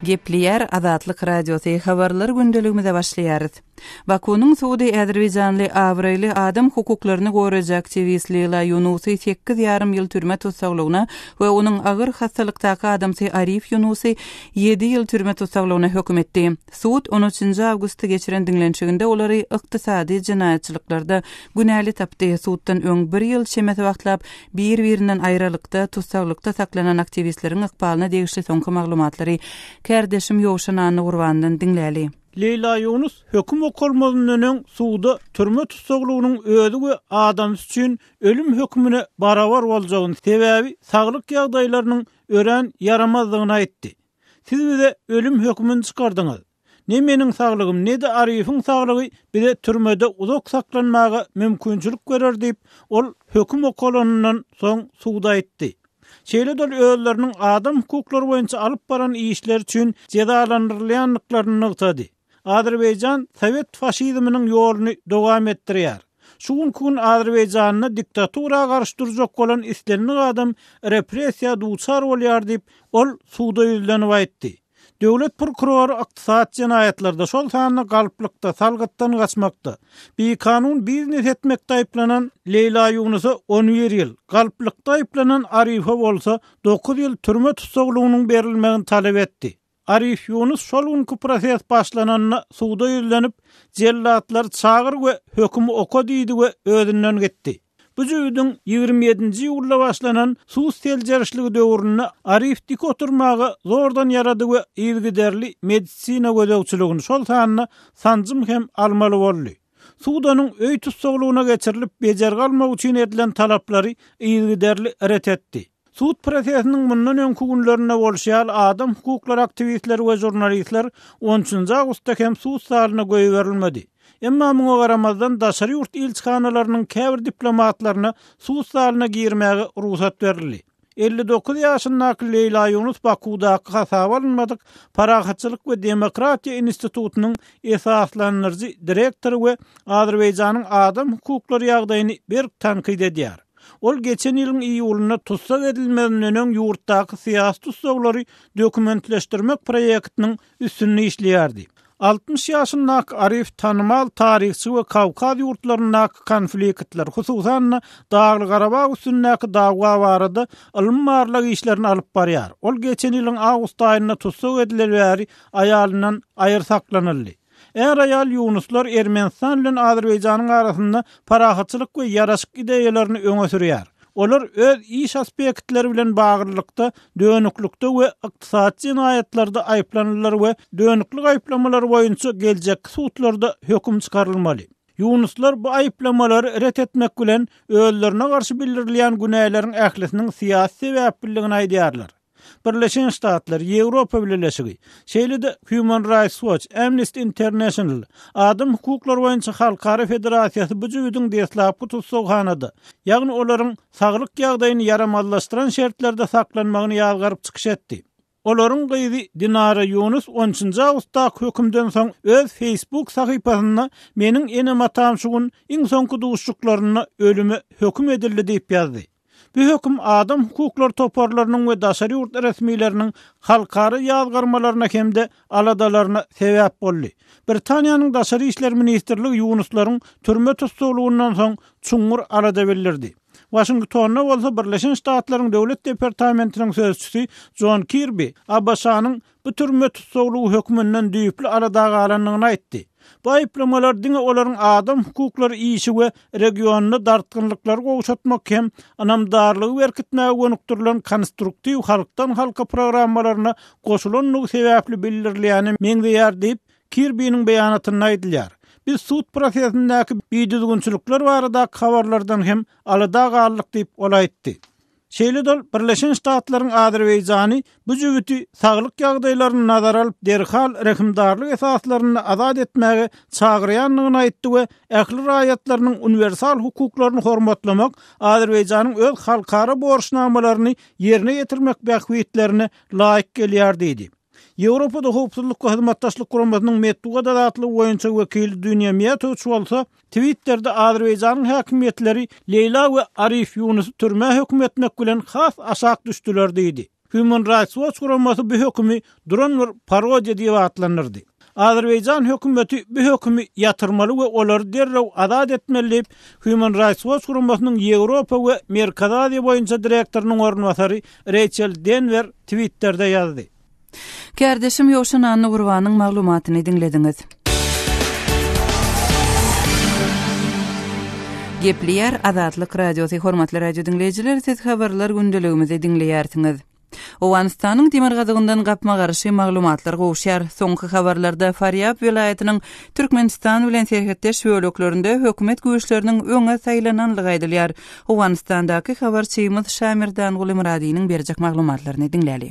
Gepleýär Azatlyk Radiosy, Habarlar gündeligimize başlaýarys. Bakunyň sudy azerbaýjanly abraýly adam hukuklaryny goraýjy aktiwist Leýla Ýunusy sekiz ýarym ýyl türme tussaglygyna we onuň agyr hassalykdaky adamsy Arif Ýunusy ýedi ýyl türme tussaglygyna höküm etdi. Sud on üçünji awgustda geçiren diňlenişiginde olary ykdysady jenaýatçylyklarda günäli tapdy. Suddan öň bir ýyl çemesi wagtlap Bir-birinden aýralykda, tussaglykda saklanan aktiwistleriň ykbalyna degişli soňky maglumatlary kärdeşim Ýowşan Annagurbandan diňläli. Leýla Ýunus höküm okalmazyndan öň suda türme tussaglygynyň özi we adamsy üçin ölüm hökümine barabar boljagyny, sebäbi saglyk ýagdaýlarynyň örän ýaramazdygyny aýtdy. Siz bize ölüm hökümini çykardyňyz. Ne meniň saglygym, ne-de Arifiň saglygy bize türmede uzak saklanmaga mümkinçilik berer diýip, ol höküm okalanyndan soň suda aýtdy. Şeýle-de ol özleriniň adam hukuklary boýunça alyp baran işleri üçin jezalandyrylýandyklaryny nygtady. Azerbaýjan sowet faşizminiň ýoluny dowam etdirýär. Şu günki gün Azerbaýjanda diktatura garşy durjak bolan islendik adam repressiýa duçar bolýar diýip, ol suda ýüzlenip aýtdy. Döwlet prokurory ykdysady jenaýatlarda, şol sanda galplykda, salgytdan gaçmakda, bikanun biznes etmekde aýyplanan Leýla Ýunusa 11 ýyl, galplykda aýyplanan Arife bolsa 9 ýyl türme tussaglygynyň berilmegini talap etdi. Arif Ýunus şol günki proses başlananda suda ýüzlenip, Jellatlary çagyr we hökümi oka diýdi we özünden gitdi. Bu jübüdiň 27-nji iýulda başlanan sud seljerişligi döwründe Arif dik oturmaga zordan ýarady we yzygiderli medisina gözegçiligini, şol sanda sanjym hem almaly boldy. Sud onuň öý tussaglygyna geçirilip bejergi almak üçin edilen talaplary yzygiderli ret etdi. Sud prosesiniň mundan öňki günlerinde bolşy ýaly adam hukuklary aktiwistleri we žurnalistler on üçünji awgustda hem sud zalyna goýberilmedi. Emma muňa garamazdan daşary ýurt ilçihanalarynyň käbir diplomatlaryna sud zalyna girmäge rugsat berildi. 59 ýaşyndaky Leýla Ýunus Bakuwdaky hasaba alynmadyk Parahatçylyk we demokratiýa institutynyň esaslandyryjy direktory we Azerbaýjanyň adam hukuklary ýagdaýyny berk tankyt edýär. Ol geçen ýylyň iýulynda tussag edilmezinden öň ýurtdaky syýasy tussaglary dokumentleşdirmek proýektiniň üstünde işleýärdi. 60 ýaşyndaky Arif tanymal taryhçy we Kawkaz ýurtlaryndaky konfliktler, hususan-da, Dagly-Garabag üstündäki dawa barada ylmy-barlag işlerini alyp barýar. Ol geçen ýylyň awgust aýynda tussag edileli bäri aýalyndan aýry saklanyldy. Är-aýal Ýunuslar Ermenistan bilen Azerbaýjanyň arasynda parahatçylyk we ýaraşyk ideýalaryny öňe sürýär. Olar öz iş aspektleri bilen baglylykda dönüklikde we ykdysady jenaýatlarda aýyplanyldylar we dönüklik aýyplamalary boýunça geljekki sudlarda höküm çykarylmaly. Ýunuslar bu aýyplamalary ret etmek bilen, özlerine garşy bildirilýän günäleriň ählisiniň syýasy sebäpliligini aýdýarlar. Birleşen Ştatlar, Ýewropa Bileleşigi, şeýle-de Human Rights Watch, Amnesty International, Adam hukuklary boýunça halkara federasiýasy bu jübüdiň deslapky tussaghanada, ýagny olaryň saglyk ýagdaýyny ýaramazlaşdyran şertlerde saklanmagyny ýazgaryp çykyş etdi. Olaryň gyzy Dinara Ýunus on üçünji awgustdaky hökümden soň öz Facebook sahypasynda Meniň enem-atam şu gün iň soňky duşuşyklarynda ölüme höküm edildi diýip ýazdy. Bu höküm adam hukuklary toparlarynyň we daşary ýurt resmileriniň halkara ýazgarmalaryna hem-de aladalaryna sebäp boldy. Britaniýanyň Daşary işler ministrligi Ýunuslaryň türme tussaglygyndan soň çuňňur alada bildirdi. Waşingtonda bolsa Birleşen Ştatlaryň Döwlet departamentiniň sözçüsi Jon Kirbi ABŞ-nyň bu türme tussaglygy höküminden düýpli alada galandygyny aýtdy. Bu aýyplamalar diňe olaryň adam hukuklary işi we regionda dartgynlyklary gowşatmak hem ynamdarlygy berkitmäge gönükdirilen konstruktiw halkdan-halka programmalaryna goşulandygy sebäpli bildirilýäne meňzeýär diýip, Kirbiniň beýanatynda aýdylýar. Biz sud prosesindäki bidüzgünçilikler baradaky habarlardan hem alada galdyk diýip, ol aýtdy. Şeýle-de ol Birleşen Ştatlaryň Azerbaýjany bu jübüti saglyk ýagdaýlaryny nazara alyp derhal rehimdarlyk esaslarynda azat etmäge çagyrýandygyny aýtdy we ähli raýatlarynyň uniwersal hukuklaryny hormatlamak Azerbaýjanyň öz halkara borçnamalaryny ýerine ýetirmek bähbitlerine laýyk gelýär diýdi. Ýewropada Howpsuzlyk we Hyzmatdaşlyk Guramasynyň metbugat azatlygy boýunça wekili Dunýa Miýatowiç bolsa Twitterde Azerbaýjanyň häkimiýetleri Leýla we Arif Ýunusy türmä höküm etmek bilen has aşak düşdüler diýdi. Human Rights Watch guramasy bu hökümi duran bir parodiýa diýip atlandyrdy. Azerbaýjan hökümeti bu hökümi ýatyrmaly we olary derrew azat etmeli diýip, Human Rights Watch guramasynyň Ýewropa we Merkezi Aziýa boýunça direktorynyň orunbasary Reýçel Denwer Twitterde ýazdy. Kärdeşim Ýowşan Annagurbanyň maglumatyny diňlediňiz. Gepleýär Azatlyk Radiosy Hormatly radio diňleýjiler, siz habarlar gündeligimizi diňleýärsiňiz. Owganystanyň demirgazygyndan gapma-garşy maglumatlar gowuşýar. Soňky habarlarda Farýab welaýatynyň Türkmenistan bilen serhetdeş böleklerinde hökümet güýçleriniň öňe saýlananlygy aýdylýar. Owganystandaky habarçymyz Şamerdanguly Myradynyň berjek maglumatlaryny diňläli.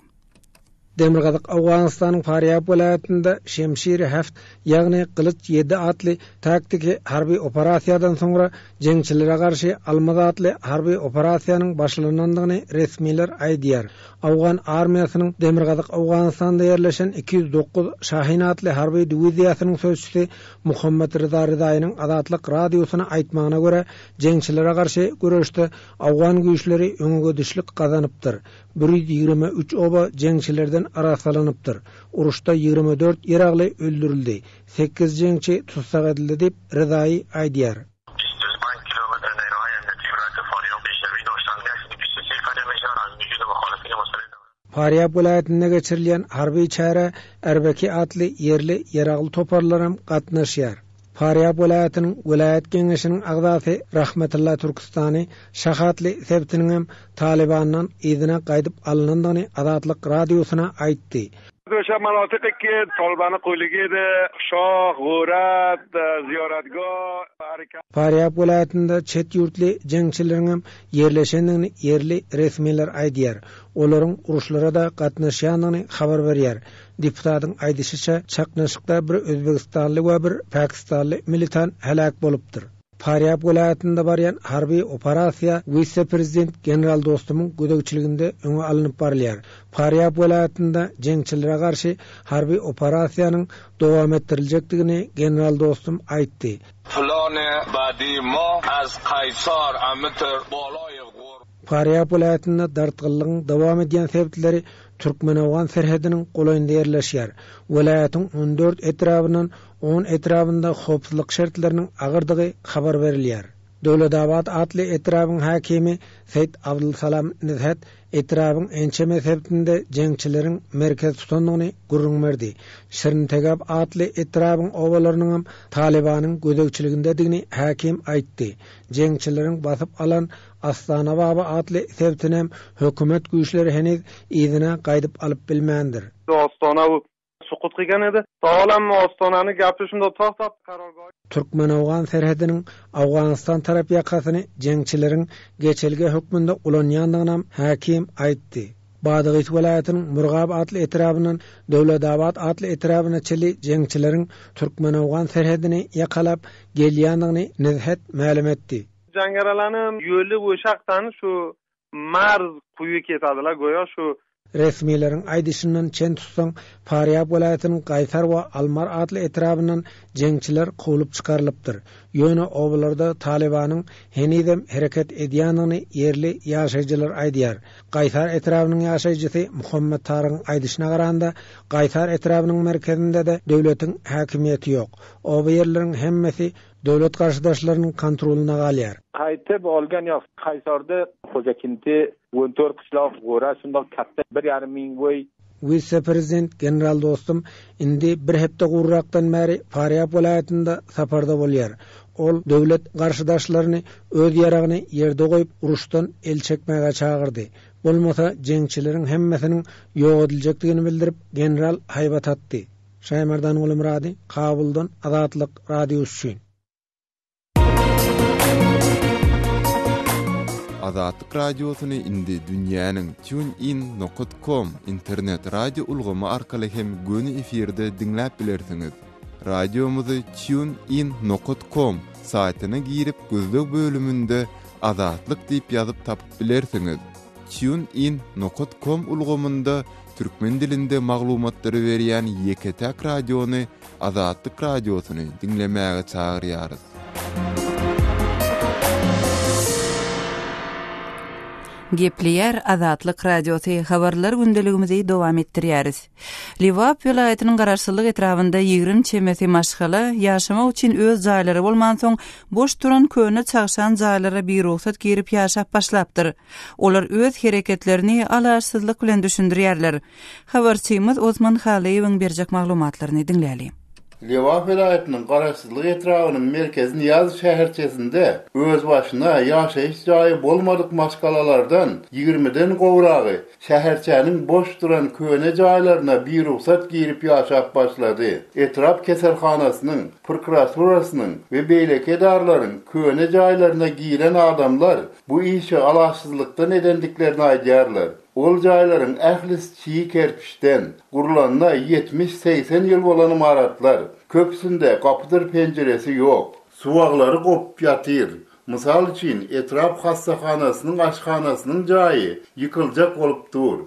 Demirgazyk Owganystanyň Farýab welaýatynda Şemşir-i Heft, ýagny Gylyç ýedi atly taktiki harby operasiýadan soňra jeňçilere garşy Almaz atly harby operasiýanyň başlanandygyny resmiler aýdýar. Owgan armiýasynyň Demirgazyk Owganystanda ýerleşen 209 Şahin atly harby diwiziýasynyň sözçüsi Muhammet Ryza Ryzaýynyň Azatlyk Radiosyna aýtmagyna görä, jeňçilere garşy göreşde owgan güýçleri öňegidişlik gazanypdyr. 123 oba jeňçilerden arassalanypdyr. Uruşda 24 ýeragly öldürildi, sekiz jeňçi tussag edildi diýip, Rezaýy aýdýar. Farýab welaýatynda geçirilýän harby çärä Erbeki atly ýerli ýaragly toparlaram gatnaşýar. Farýab welaýatynyň welaýat geňeşiniň agzasy Rahmetulla Türküstany Şah atly sebitiniňem Talybandan yzyna gaýdyp alynandygyny Azatlyk Radiosyna aýtdy. Farýab welaýatynda çet ýurtly jeňçileriňem ýerleşendigini ýerli resmiler aýdýar. Olaryň uruşlara-da gatnaşýandygyny habar berýär. Deputatyň aýdyşyça, çaknyşykda bir özbegistanly we bir pakistanly militant heläk bolupdyr. Farýab welaýatynda barýan harby operasiýa wise-prezident general Dostumyň gözegçiliginde öňe alnyp barylýar. Farýab welaýatynda jeňçilere garşy harby operasiýanyň dowam etdiriljekdigini general Dostum aýtdy. Farýab welaýatynda dartgynlygyň dowam edýän sebitleri türkmen-owgan serhediniň golaýynda ýerleşýär. Welaýatyň on dört etrabyndan on etrabynda howpsuzlyk şertleriniň agyrdygy habar berilýär. Döwletabat atly etrabyň häkimi Seýit Abdylsalam Nizhet etrabyň ençeme sebitinde jeňçileriň merkez tutandygyny gürrüň berdi. Şirintegap atly etrabyň obalarynyňam Talybanyň gözegçiligindedigini häkim aýtdy. Jeňçileriň basyp alan Astana Baba atly sebitinem hökümet güýçleri heniz yzyna gaýdyp alyp bilmändir. Ostona sukut qilgan edi. Sog'olammi Ostonani gapi shundoq to'xtab qarorgohi. Türkmen-owgan serhediniň Owganystan tarap ýakasyny jeňçileriň geçelge hökmünde ulanýandygynam häkim aýtdy. Badagys welaýatynyň Murgap atly etrabyndan Döwletabat atly etrabyna çenli jeňçileriň türkmen-owgan serhedini ýakalap gelýändigini Nizhet mälim etdi. Jangaralarni yo'li o'sha yoqdan shu marz quyi ketadilar go'yo shu Resmileriň aýdyşyndan çen tutsaň, Farýab welaýatynyň Gaýsar we Almar atly etrabyndan jeňçiler kowlup çykarylypdyr. Ýöne obalarda Talybanyň henizem hereket edýändigini ýerli ýaşaýjylar aýdýar. Gaýsar etrabynyň ýaşaýjysy Muhammet Tarygyň aýdyşyna garanda, Gaýsar etrabynyň merkezinde-de döwletiň häkimiýeti ýok. Oba ýerleriň hemmesi Döwlet garşydaşlarynyň kontrolynda galýar. Gaýtyp olgan ýok. Kaýsarda Hojakinti on tort kyşlak gora şundak katta bir ýarym miň weý. Wise-prezident general Dostum indi bir hepde gurrakdan bäri Farýab welaýatynda saparda bolýar. Ol döwlet garşydaşlaryny öz ýaragyny ýerde goýup uruşdan el çekmäge çagyrdy. Bolmasa jeňçileriň hemmesiniň ýok ediljekdigini bildirip, general haýbat atdy. Şaýmerdan Gulymyrady, Kabuldan Azatlyk Radiosy üçin. Azatlyk Radiosyny indi dünýäniň TuneIn nokat com internet radio ulgamy arkaly hem göni efirde diňläp bilersiňiz. Radiomyzy TuneIn nokat com saýtyna girip gözleg bölüminde Azatlyk diýip ýazyp tapyp bilersiňiz. TuneIn nokat com ulgamynda türkmen dilinde maglumatlary berýän ýeke-täk radiony Azatlyk Radiosyny diňlemäge çagyrýarys. Gepleýär Azatlyk Radiosy, Habarlar gündeligimizi dowam etdirýäris. Lebap welaýatynyň Garaşsyzlyk etrabynda 20 çemesi maşgala, ýaşamak üçin öz jaýlary bolmansoň, boş duran köne çagşan jaýlara birugsat girip ýaşap başlapdyr. Olar öz hereketlerini alaçsyzlyk bilen düşündirýärler. Habarçymyz Osman Halyýewiň berjek maglumatlaryny diňläli. Lebap welaýatynyň Garaşsyzlyk etrabynyň merkezi Nyýazow şäherçesinde özbaşyna ýaşaýyş jaýy bolmadyk maşgalalardan ýigrimiden gowragy şäherçäniň boş duran köne jaýlaryna birugsat girip ýaşap başlady. Etrap keselhanasynyň, prokuraturasynyň we beýleki edaralaryň köne jaýlaryna giren adamlar bu işi alaçsyzlykdan edendiklerini aýdýarlar. Ol jaýlaryň ählisi çig kerpiçden, gurlanyna 70-80 ýyl bolan ymaratlar. Köpüsinde gapydyr penjiresi ýok. Suwaglary gopup ýatyr. Mysal üçin, etrap hassahanasynyň aşhanasynyň jaýy ýykyljak bolup dur.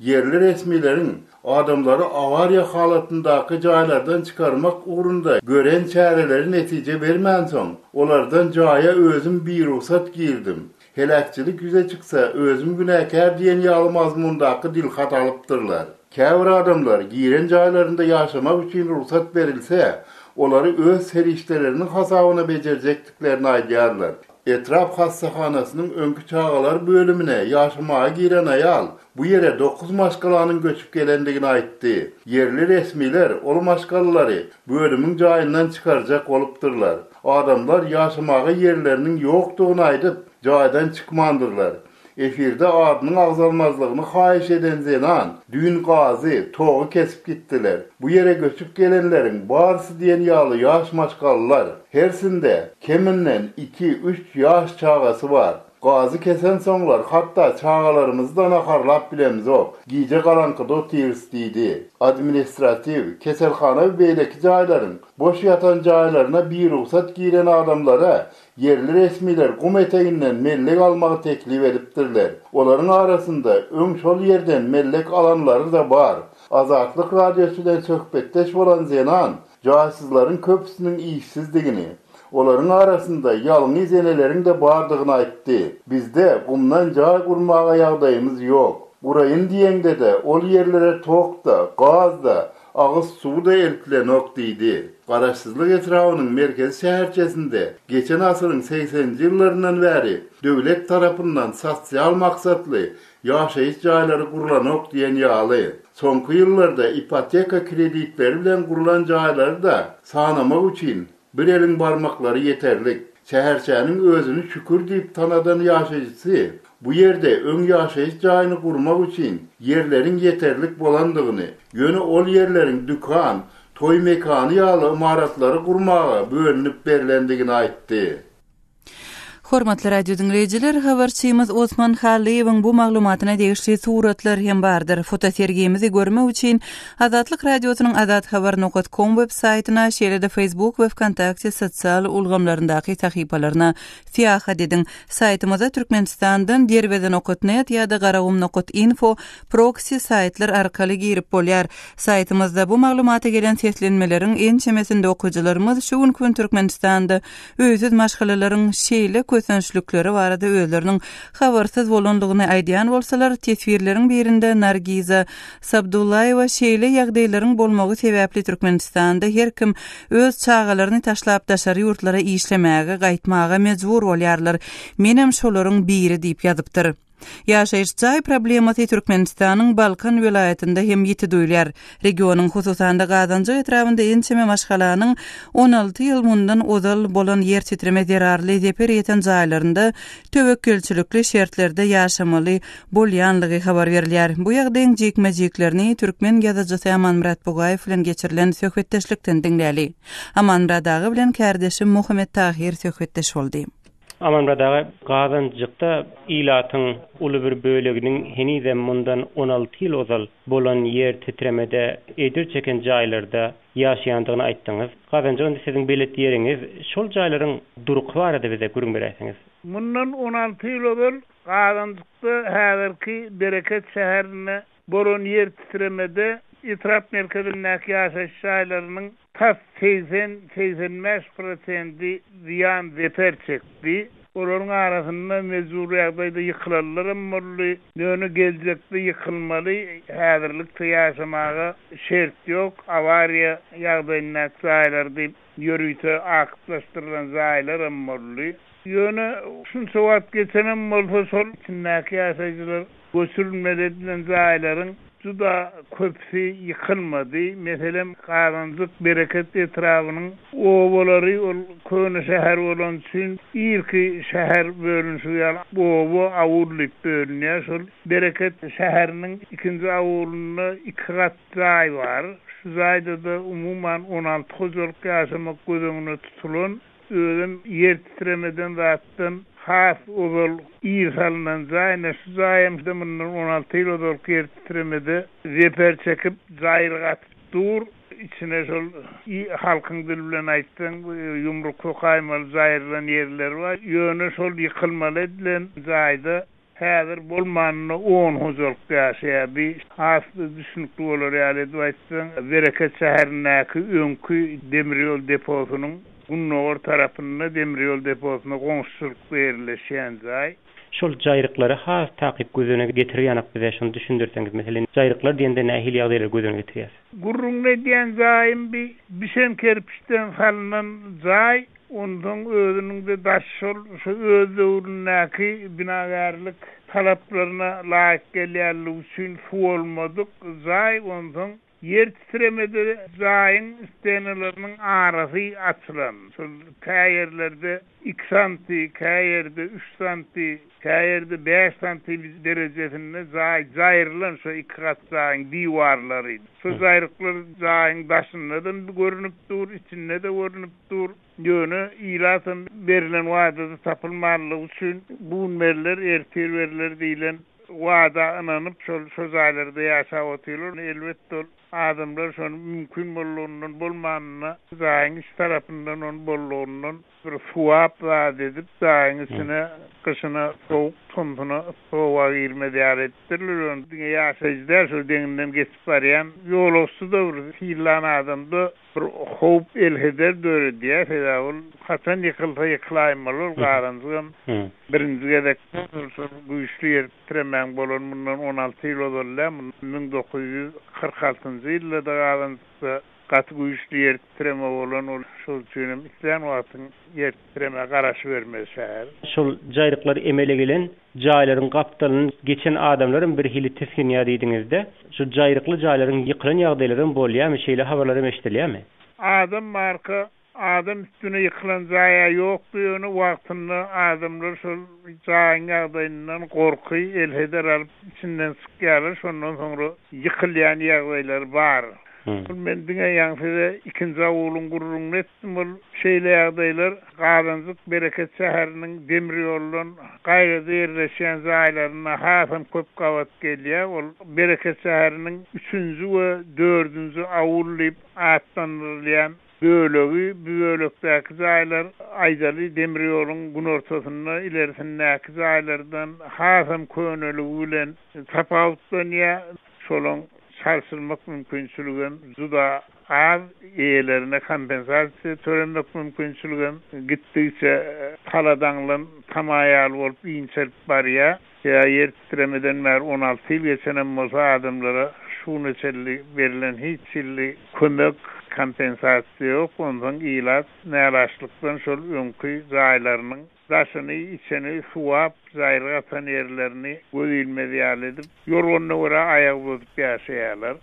Ýerli resmileriň adamlary awariýa halatyndaky jaýlardan çykarmak ugrunda gören çäreleri netije bermänsoň, olardan jaýa özüm birugsat girdim. Heläkçilik ýüze çyksa, özüm günäkär diýen ýaly mazmundaky dilhat alypdyrlar. Käbir adamlar giren jaýlarynda ýaşamak üçin rugsat berilse, olary öz serişdeleriniň hasabyna bejerjekdiklerini aýdýarlar. Etrap hassahanasynyň öňki çagalar bölümine ýaşamaga giren aýal bu ýere dokuz maşgalanyň göçüp gelendigini aýtdy. Ýerli resmiler ol maşgalalary bölümiň jaýyndan çykarjak bolupdyrlar. Adamlar ýaşamaga ýerleriniň ýokdugyny aýdyp, jaýdan çykmandyrlar. Efirde adynyň agzalmazlygyny haýyş eden zenan, Düýn gazy, togy kesip gitdiler. Bu ýere göçüp gelenleriň barysy diýen ýaly ýaş maşgalalar. Hersinde keminden iki, üç ýaş çagasy bar. Gazy kesensoňlar hatda çagalarymyzy-da naharlap bilemzok. Gije garaňkyda otyrys diýdi. Administratiw, keselhana we beýleki jaýlaryň boş ýatan jaýlaryna birugsat giren adamlara ýerli resmiler gum eteginden mellek almagy teklip edipdirler. Olaryň arasynda öň şol ýerden mellek alanlary-da bar. Azatlyk Radiosy bilen söhbetdeş bolan zenan Jaýsyzlaryň köpüsiniň işsizdigini, olaryň arasynda ýalňyz eneleriň-de bardygyny aýtdy. Bizde gumdan jaý gurmaga ýagdaýymyz ýok. Guraýyn diýeňde-de, ol ýerlere tok-da, gaz-da, agyz suwy-da eltilenok diýdi. Garaşsyzlyk etrabynyň merkezi şäherçesinde geçen asyryň segseninji ýyllaryndan bäri döwlet tarapyndan sosial maksatly Ýaşaýyş jaýlary gurlanok diýen ýaly. Soňky ýyllarda ipoteka kreditleri bilen gurlan jaýlary-da sanamak üçin bir eliň barmaklary ýeterlik. Şäherçäniň özüni Şükür diýip tanadan ýaşaýjysy bu ýerde öň ýaşaýyş jaýyny gurmak üçin ýerleriň ýeterlik bolandygyny, ýöne ol ýerleriň dükan, toý mekany ýaly ymaratlary gurmaga bölünip berlendigini aýtdy. Hormatly radio diňleýjiler, habarçymyz Osman Hallyýewiň bu maglumatyna degişli suratlar hem bardyr. Fotosergimizi görmek üçin Azatlyk Radiosynyň azathabar nokat kom web saýtyna, şeýle-de Facebook we Wkontakte sosial ulgamlaryndaky sahypalaryna syýahat ediň. Saýtymyza Türkmenistandan derweze nokat net ýa-da garagum nokat info proksi saýtlar arkaly girip bolýar. Saýtymyzda bu maglumata gelen seslenmeleriň ençemesinde okyjylarymyz şu günki gün Türkmenistanda öýsüz maşgalalaryň şeýle kösençlikleri barada özleriniň habarsyz bolandygyny aýdýan bolsalar, teswirleriň birinde Nargiza Sabdullaýewa şeýle ýagdaýlaryň bolmagy sebäpli Türkmenistanda her kim öz çagalaryny taşlap daşary ýurtlara işlemäge gaýtmaga mejbur bolýarlar, menem şolaryň biri diýip ýazypdyr. Ýaşaýyş jaý problemasy Türkmenistanyň Balkan welaýatynda hem ýiti duýulýar. Regionyň, hususan-da, Gazanjyk etrabynda ençeme maşgalanyň 16 ýyl mundan ozal bolan ýer titreme zerarly zeper ýeten jaýlarynda töwekgelçilikli şertlerde ýaşamaly bolýanlygy habar berilýär. Bu ýagdaýyň jikme-jiklerini türkmen ýazyjysy Amanmyrat Bugaýew bilen geçirilen söhbetdeşlikden diňläli. Amanmyrat aga bilen kärdeşim Muhammet Tahyr söhbetdeş boldy. Amanmyrat aga, Gazanjykda ilatyň uly bir böleginiň henizem mundan 16 ýyl ozal bolan ýer titremede ejir çeken jaýlarda ýaşaýandygyny aýtdyňyz. Gazanjyk indi siziň belet ýeriňiz. Şol jaýlaryň durky barada bize gürrüň beräýseňiz. Mundan 16 ýyl ozal Gazanjykda häzirki Bereket şäherinde bolan ýer titremede etrap merkezindäki ýaşaýyş jaýlarynyň tas 80, 85 prosendi zyýan zeper çekdi. Olaryň arasynda mejbury ýagdaýda ýykylanlaram boldy. Ýöne geljekde ýykylmaly, häzirlikçe ýaşamaga şert ýok, awariýa ýagdaýyndaky jaýlar diýip ýörite akytlaşdyrylan jaýlaram boldy. Ýöne şunça wagt geçenem bolsa şol içindäki ýaşaýjylar göçürilmeli edilen jaýlaryň juda köpüsi ýykylmady. Meselem, Gazanjyk, Bereket etrabynyň obalary ol köne şäher bolany üçin irki şäher bölünişigi ýaly oba, awul diýip bölünýär. Şol Bereket şäheriniň ikinji awulynda iki gat jaý bar. Şu jaýda-da umuman 16 hojalyk ýaşamak göz öňünde tutulan. Özem ýer titremeden zatdan has ozal ir salnan jaý, ine şu jaýam mundan 16 ýyl ozalky ýer titremede zeper çekip, jaýryk atyp dur. Içine şol halkyň dili bilen aýtsaň, ýumruk sokaýmaly jaýrylan ýerleri bar. Ýöne şol ýykylmaly edilen jaýda Häzir bolmanynda on hojalyk ýaşaýar. Bi has düşnükli bolar ýaly edip aýtsaň, Bereket şäherindäki öňki demir ýol deposynyň gündogar tarapynda demir ýol deposyna goňşuçylykda ýerleşýän jaý. Şol jaýryklary has takyk göz öňüne getirýäňok bize şony düşündirseňiz. Meselem, jaýryklar diýende nähili ýagdaýlary göz öňüne getirýäs? Gürrüňini edýän jaýym bi bişen kerpiçden salnan jaý. Onsoň özüniň-de daşy şol şu öz döwründäki binagärlik talaplaryna laýyk gelýänligi üçin suwalmadyk jaý, onsoň ýer titremede jaýyň stenalarynyň arasy açylan. Şol kä ýerlerde iki santi, kä ýerde üç santi, kä ýerde bäş santi derejesinde jaý jaýrylan şo iki gat jaýyň diwarlary. Şo jaýryklar jaýyň daşynda-da görnüp dur, içinde-de görnüp dur. Ýöne ilatam berlen wadada tapylmanlygy üçin bu gün berler, ertir berler diýlen wada ynanyp şol şo jaýlarda ýaşap otyrlar. Elbetde ol adamlar şony mümkin boldugyndan bolmanynda jaýyň iç tarapyndan ony boldugyndan bir suwap zat edip jaýyň içine gyşyna sowuk tomsuna yssy howa girmez ýaly edipdirler. Ýöne diňe ýaşaýjy däl şol deňinden geçip barýan ýolagçy-da bir synlan adamda Bir howp elheder döredýär, sebäbi ol haçan ýykylsa ýykylaýmaly ol galanjygam birinji gezek şol güýçli ýer titremäň bolan mundan 16 ýyl ozal däl, mundan 1946-njy ýylda-da galanjykda gaty güýçli ýer titreme bolan ol şol üçinem islän wagtyň ýer titremä garaşybermeli şäher. Şol jaýryklar emele gelen Jaýlaryň gapdalyndan geçen adamlaram birhili tisginýär diýdiňizde, şu jaýrykly jaýlaryň ýykylan ýagdaýlaram bolýarmy, şeýle habarlaram eşidilýärmi? Adam barka adam üstüne ýykylan jaý-a ýokdy, ýöne wagtynda adamlar şol jaýyň ýagdaýyndan gorky, elheder alyp içinden çykýarlar, şondan soňra ýykylýan ýagdaýlary bar. Ol men diňe ýaňy size ikinji awulyň gürrüňini etdim. Ol şeýle ýagdaýlar Gazanjyk Bereket şäheriniň demir ýoldan gaýrada ýerleşýän jaýlarynda hasam köp gabat gelýär. Ol Bereket şäheriniň üçünji we dördünji awul diýip atlandyrylýan bölegi. Bu bölekdäki jaýlar aýdaly demir ýoluň günortasynda ilerisindäki jaýlardan hasam köneligi bilen tapawutlanýar. Şolaň çalşyrmak mümkinçiligem juda az, eýelerine kompensasiýa tölemek mümkinçiligem gitdigiçe pala daňylan tama ýaly bolup inçelip barýar. Ýa ýer titremeden bäri 16 ýyl geçenem bolsa adamlara şu güne çenli berlen hiç hili kömek, kompensasiýa ýok. Onsoň ilat nälaçlykdan şol öňki jaýlarynyň Daşyny, içini suwap, jaýryk atan ýerlerini göz ilmez ýaly edip, ýorganyna görä aýak uzadyp ýaşaýarlar.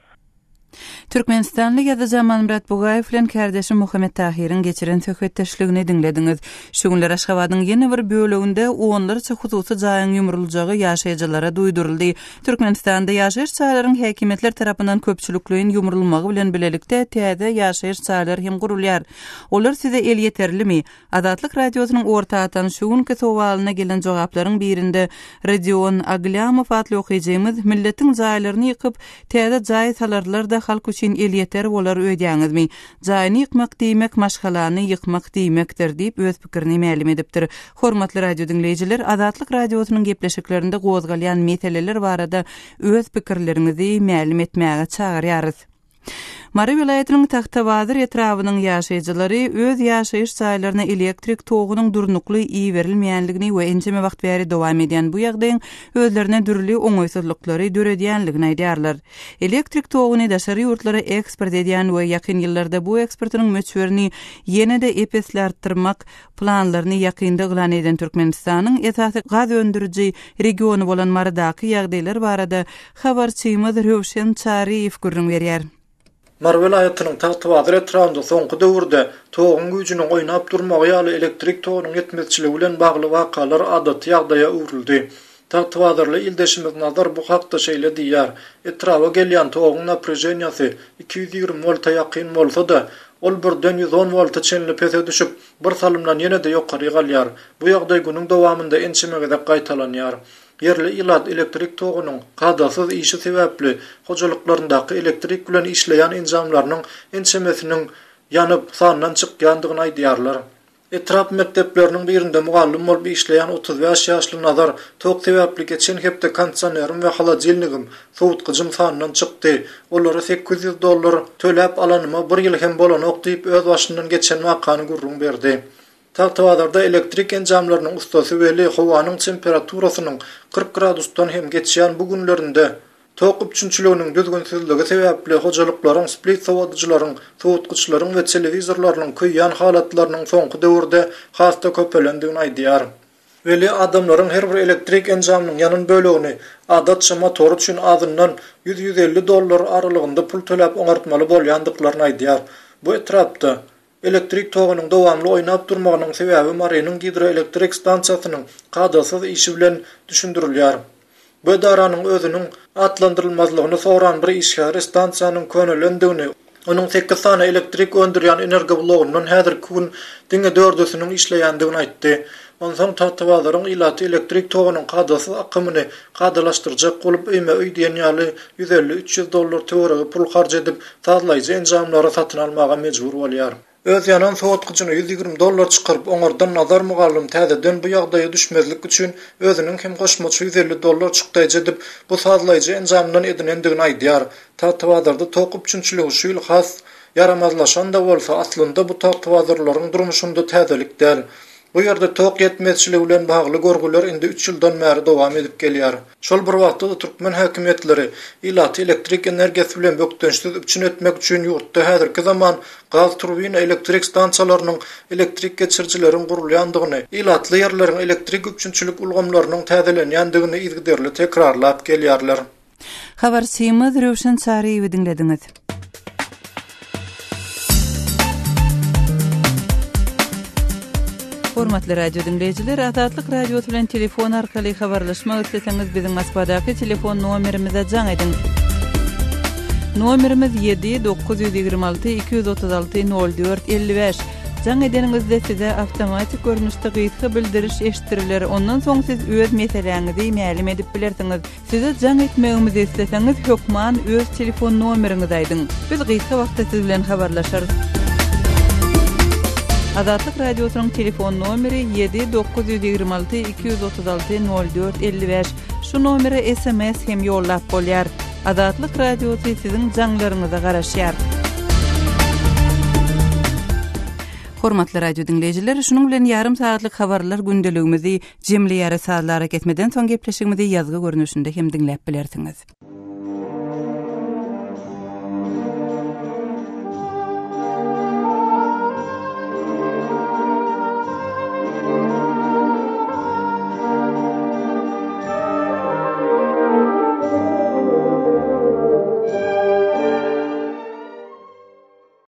Türkmenistanly ýazyjy Amanmyrat Bugaýew bilen kärdeşi Muhammet Tahyryň geçiren söhbetdeşligini diňlediňiz. Şu günler Aşgabadyň ýene bir böleginde onlarça hususy jaýyň ýumruljagy ýaşaýjylara duýduryldy. Türkmenistanda ýaşaýyş jaýlaryň häkimiýetler tarapyndan köpçülikleýin ýumrulmagy bilen bilelikde täze ýaşaýyş jaýlary hem gurulýar. Olar size elýeterlimi? Azatlyk Radiosynyň orta atan şu günki sowalyna gelen jogaplaryň birinde Rodion Aglýamow atly okyjymyz Milletiň jaýlaryny ýykyp, täze jaý salarlar-da halk üçin elýeter bolar öýdýäňizmi? Jaýyny ýykmak diýmek, maşgalany ýykmak diýmekdir diýip öz pikirini mälim edipdir. Hormatly radio diňleýjiler, Azatlyk Radiosynyň gepleşiklerinde gozgalýan meseleler barada öz pikirleriňizi mälim etmäge çagyrýarys. Mary welaýatynyň Tagtabazar etrabynyň ýaşaýjylary öz ýaşaýyş jaýlaryna elektrik togunyň durnukly iberilmeýänligini we ençeme wagt bäri dowam edýän bu ýagdaýyň özlerine dürli oňaýsyzlyklary döredýänligini aýdýarlar. Elektrik toguny daşary ýurtlara eksport edýän we ýakyn ýyllarda bu eksportynyň möçberini ýene-de ep-esli artdyrmak planlaryny ýakynda yglan eden Türkmenistanyň esasy gaz öndüriji regiony bolan Marydaky ýagdaýlar barada habarçymyz Röwşen Çaryýew gürrüň berýär. Mary welaýatynyň Tagtabazar etrabynda soňky döwürde toguň güýjüniň oýnap durmagy ýaly elektrik togunyň ýetmezçiligi bilen bagly wakalar adaty ýagdaýa öwrüldi. Tagtabazarly ildeşimiz Nazar bu hakda şeýle diýýär, Etraba gelýän toguň naprýaženiýasy 220 wolta ýakyn bolsa-da, ol birden 110 wolta çenli pese düşüp, bir salymdan ýene-de ýokary galýar. Bu ýagdaý günüň dowamynda ençeme gezek gaýtalanýar. Ýerli ilat elektrik togunyň kadasyz işi sebäpli hojalyklaryndaky elektrik bilen işleýän enjamlarynyň ençemesiniň ýanyp, sandan çykýandygyny aýdýarlar. Etrap mekdepleriniň birinde mugallym bolup işleýän 35 ýaşly Nazar tok sebäpli geçen hepde kondisionerim we holodilnigim, sowutgyjym sandan çykdy. Olary 800 dollar töläp alanyma bir ýyl hem bolanok diýip, öz başyndan geçen wakany gürrüň berdi. Tagtabazarda elektrik enjamlarynyň ussasy Weli howanyň temperaturasynyň 40 gradusdan hem geçýän bu günlerinde tok üpjünçiliginiň düzgünsizligi sebäpli hojalyklaryň split-sowadyjylaryň, sowutgyçlaryň we telewizorlarynyň köýýän halatlarynyň soňky döwürde has-da köpelendigini aýdýar. Weli adamlaryň her bir elektrik enjamynyň ýanan bölegini, adatça motory üçin azyndan ýüz-ýüz elli dollar aralygynda pul töläp oňartmaly bolýandyklaryny aýdýar. Bu etrapda Elektrik togunyň dowamly oýnap durmagynyň sebäbi Marynyň gidroelektrik stansiýasynyň kadasyz işi bilen düşündirilýär. Bu edaranyň özüniň atlandyrylmazlygyny soran bir işgäri stansiýanyň könelendigini, onuň sekiz sany elektrik öndürýän energoblogyndan häzirki gün diňe dördüsiniň işleýändigini aýtdy. Onsoň Tagtabazaryň ilaty elektrik togunyň kadasyz akymyny kadalaşdyrjak bolup öýme-öý diýen ýaly ýüz elli-üç ýüz dollar töweregi pul harç edip, sazlaýjy enjamlary satyn almaga mejbur bolýar. Öz ýanan sowatgyjyny 120 dollar çykaryp oňardan Nazar mugallym täzeden bu ýagdaýa düşmezlik üçin özüniň hem goşmaça 150 dollar çykdaýjy edip bu sazlaýjy enjamdan edinendigini aýdýar. Tagtabazarda tok üpjünçiligi şu ýyl has ýaramazlaşan-da bolsa, aslynda bu tagtabazarlylaryň durmuşynda täzelik däl. Bu ýerde tok ýetmezçiligi bilen bagly görgüler indi üç ýyldan bäri dowam edip gelýär. Şol bir wagtda-da türkmen häkimiýetleri ilaty elektrik energiýasy bilen bökdençsiz üpjün etmek üçin ýurtda häzirki zaman gaz turbina elektrik stansiýalarynyň, elektrik geçirijileriň gurulýandygyny, ilatly ýerleriň elektrik üpjünçilik ulgamlarynyň täzelenýändigini yzygiderli tekrarlap gelýärler. Habarçymyz Röwşen Çaryýewi diňlediňiz. Hormatly radio diňleýjiler, Azatlyk Radiosy bilen telefon arkaly habarlaşmak isleseňiz, biziň Moskwadaky telefon nomerimize jaň ediň. Nomerimiz 7 926 236 04 55. Jaň edeniňizde size awtomatik görnüşde gysga bildiriş eşitdiriler, ondan soň siz öz meseläňizi mälim edip bilersiňiz. Size jaň etmegimizi isleseňiz hökman öz telefon nomeriňizi aýdyň. Biz gysga wagtda siz bilen habarlaşarys. Azatlyk Radiosynyň telefon nomeri 7 926 236 04 55. Şu nomere sms hem ýollap bolýar. Azatlyk Radiosy siziň jaňlaryňyza garaşýar. Hormatly radio diňleýjiler, şunuň bilen ýarym sagatlyk habarlar gündeligimizi Jemleýäris sazly arakesmeden soň gepleşigimizi ýazgy görnüşinde hem diňläp bilersiňiz.